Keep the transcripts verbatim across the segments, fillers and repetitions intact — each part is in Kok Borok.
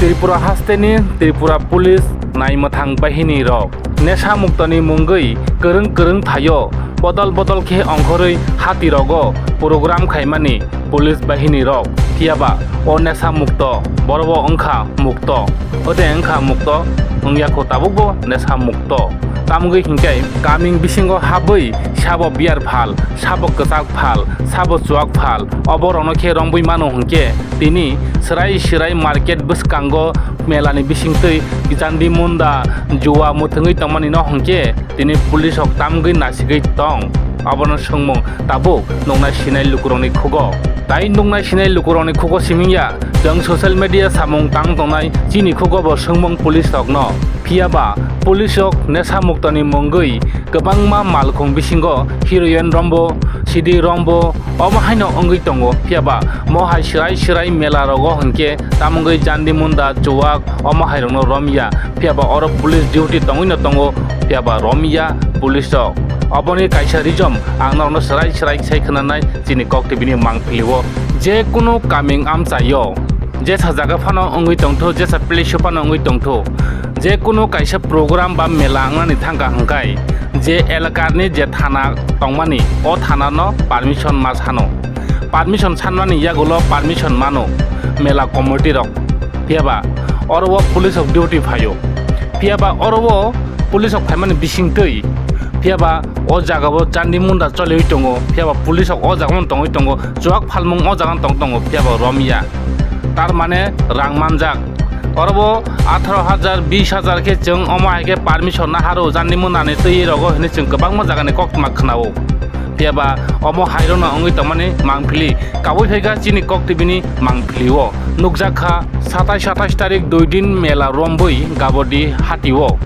Tripura hasteni Tripura Police naimwthang bahini rok nesa muktoni mungwi kwrwng kwrwng thaio bodol bodol khe ongkhorwi hati rogo program khaimani police bahini rok. Phiyaba o nesa mukto borobo wngkha mukto, ode wngkha mukto, wngya kho tabukbo nesa mukto. Tamogwi hinkhe kaming bisingo habwi sabo beer phal, sabo kwchak phal, sabo chuak phal, oborokno khe rombwi mano hinkhe tini swrai swrai market bwskango melani bisingtwi jandi munda jua mwthwngwi tongmani no hinkhe tini police rok tamgwi nasigwi tong. Abono swngmung tabuk nuknai sinai lukurokni khugo. Tai nuknai sinai lukurokni khugo simingya, chwng social media samung tang tongnai chini khugo bo swngmung police rokno. Phiyaba police rok nesa muktoni mungwi kwbangma malkhung bisingo heroin rombo, sidi rombo, omo haino wngwi tongo. Phiyaba mo hai swrai swrai mela rogo hinkhe tamungwi jandi munda chuak omo hairokno romya. Phiyaba oro police duty tongwino tongo, phiyaba romya police rok. Oboni kaisa reason ang norokno swrai swrai sai khwnanai chini kok T V ni mangpili o. Je kunu kaming amchaio, jesa jaga phano wngwi tongtho, jesa place o phano wngwi tongtho, je kunu kaisa program ba mela wngnani thangkha hwnkhe je elakarni je thana tongmani, o thanano permission ma sano. Permission sanmani yagulo permission mano mela committee rok. Phiyaba oro o police rok duty phaio. Phiyaba oro o police rok phaimani bisingtwi, phiyaba o jaga o jandi munda choliwi tongo. Phiyaba police rok o jaga o tongwi tongo, chuak phalmung o jaga o tong tongo, phiyaba romya. Tar mane rang manjak. Oro bo atharo hajar, bis hajar khe chwng omo hai khe permission naharo jandi munda ni twi rogo hinwi chwng kwbangma jaga ni koktwma khwnao. Phiyaba omo hairokno wngwi tongmani mangpili kabui phaikha chini kok T V ni mangpili o. Nukjak kha satais, satais tarik dui din mela rombwi Gabodi hati o.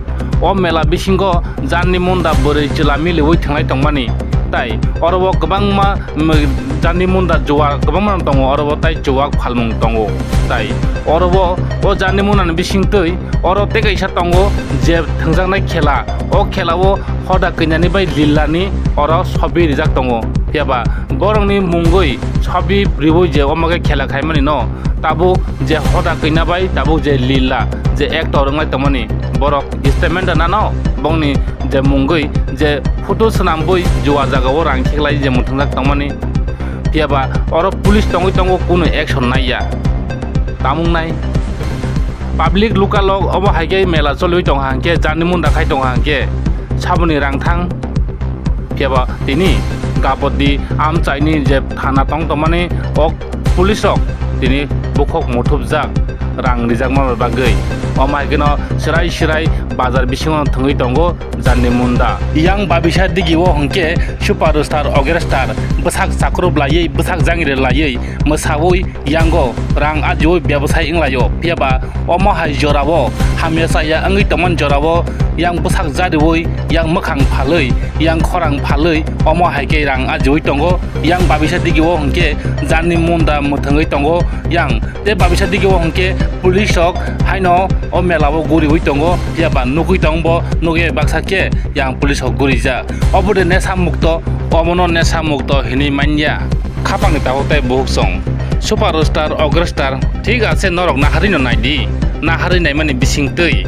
O mela bisingo jandi munda bwrwi chwla miliwi thwnglai tongmani. Tai oro o kwbangma, mm, jandi munda jua kwbangma tongo, oro o tai chuak phalmung tongo. Tai oro o, o jandi munda ni bisingtwi oro tei kaisa tongo je thwngjaknai khela. O khela o hoda kwnani bai lillani oro sobi rijak tongo. Phiyaba borokni mungwi sobi riwi je omo khe khela khaimani no, tabuk je hoda kwna bai tabuk je lilla je actor wnglai tongmani borok statement rwnano bongni je mungwi je photo swnambwi jua jagao rang khiklai je mwthwngjak tongmani. Phiyaba oro police tongwi tongo, kunu action naiya. Tamung nai. Public local o obo hai khe mela choliwi tongkha hwnkhe, jani munda khai tongkha hwnkhe, saboni rang thang. Phiyaba tini Gabodi amchaini je thana tong tongmani, o police rok tini bukhuk muthubjak rang rijakma bagwi. Omo hai kheno swrai swrai bazar bisingo thwngwi tongo jani munda. Yang babisa digi o hwnkhe superstar, orchestar bwsak chakrub laiwi, bwsak jangri laiwi mwsawi yango rang ajiui bebasai wnglaio. Phiyaba omo hai jorao hamya chaya wngwi tongmani jorao yang bwsak jariui, yang mwkhang phalwi, yang khorang phalwi omo hai khe rang ajiui tongo. Yang babisa digi o hwnkhe jani munda mwthwngwi tongo. Yang tei babisa digi o hwnkhe police rok haino o mela o guriui tongo. Phiyaba nugui tong bo, nugui baksa khe yang police rok gurijak. Obo de nesa mukto, omono nesa mukto hinui manya. Khapangni tabuk tei buhuk song. Superstar, orchestar, thik ase norok naharino naidi. Naharwi naimani bisingtwi.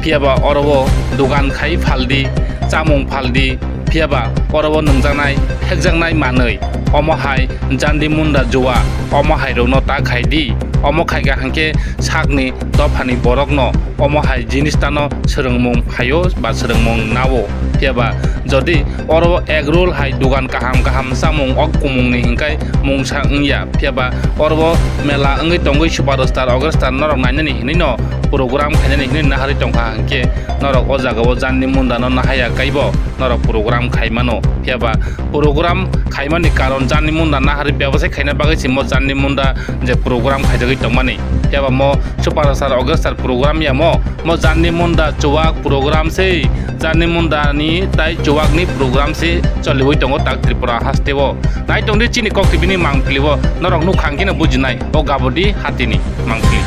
Phiyaba oro o dogan khai phaldi, chamung phaldi. Phiyaba oro o nungjaknai, phekjaknai manwi. Omo hai jandi munda jua, omo hai rokno ta khaidi. Omo khaikha hwnkhe sakni dophani borokno omo hai jinis tano swrwngmung phaio ba swrwngmung nao. Phiyaba jodi oro egg roll hai dogan kaham kaham chamung ok kumungni hinkhai mungsa wngya, phiyaba oro mela wngwi tongwi superstar, orchestar norok nainani hinwi no program khainani hinwi naharwi tongkha hwnkhe norok o jagao jandi mundano nahaya kaibo norok program khaimano. Phiyaba program khaimani karon jandi munda naharwi bebasai khaina bagwi se mo jandi munda je program khaijagwi tongmani. Phiyaba mo superstar, orchestar program ya mo, mo jandi munda chuwak program se, jandi munda ni tai chuwak ni program se choliwi tongo tak Tripura haste o. Nai tongdi chini kok T V ni mangpili o, norok nukha hwnkhe no bujinai o Gabodi hatini mangpili.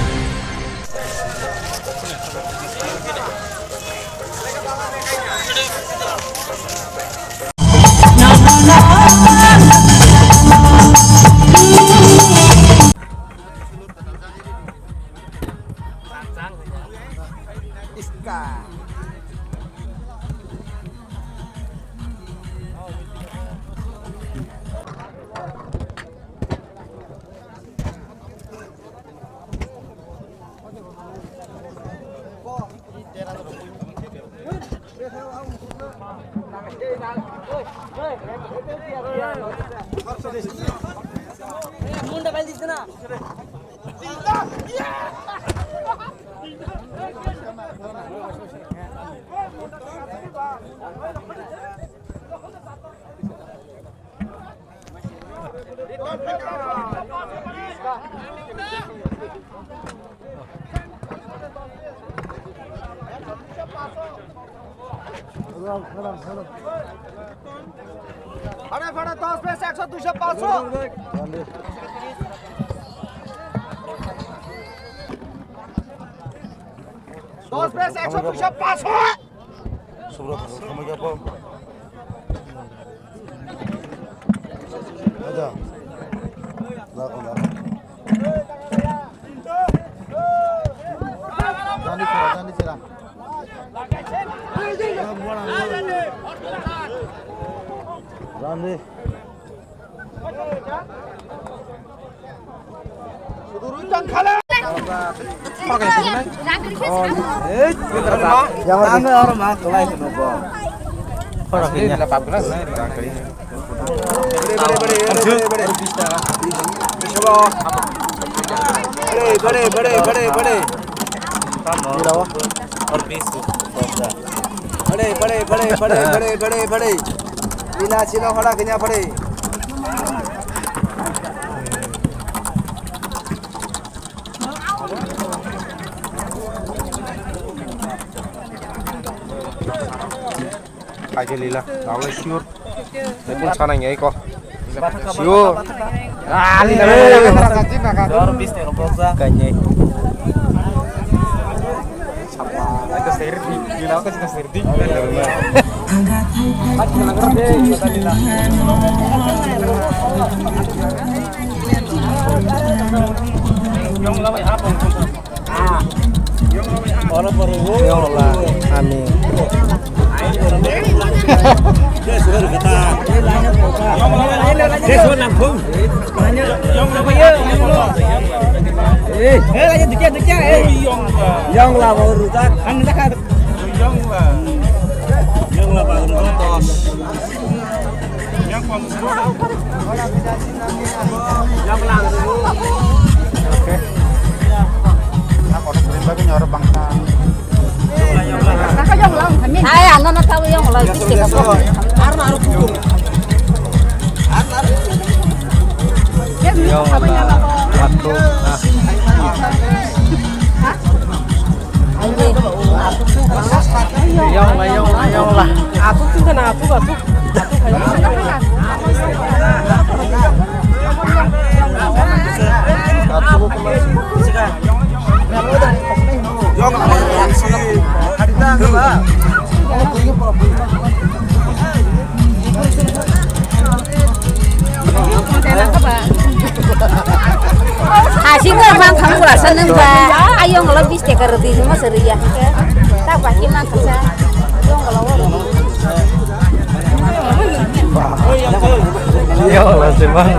Iska. Fare, fare, dos, besh, ekso, duisho, pansho. Dos, besh, ekso, duisho, pansho. Subra, khamai kha po. Aja. Lakho, lakho. Jani chera, jani chera. Jani. Bade, bade, bade, bade, bade. Bade, bade, bade, bade, bade, bade. Ina sino hora kenya bade. Kaje lila, taule sure. Ekun sana ngai ko. Sure. Ah, lila. Dor bis tero bosa. Kanye. Sapa? Ada serdi, lila ka sina serdi. Yang lama apa? Yongla, amin. Yongla, baru tak. Yongla, baru tak. Ay, ano na tahu yang mulai bisik ako. Yang satu. Yong la, yong la, yong la. Atuk tu kana atuk, atuk. Atuk ayo. Yong la, yong si. Hadita ba. Asing nang khang pura sanang ba. Ayong lo bis tekar di semua seria. Tak pasti mang kesa. Ayong lo. Iya, masih mang.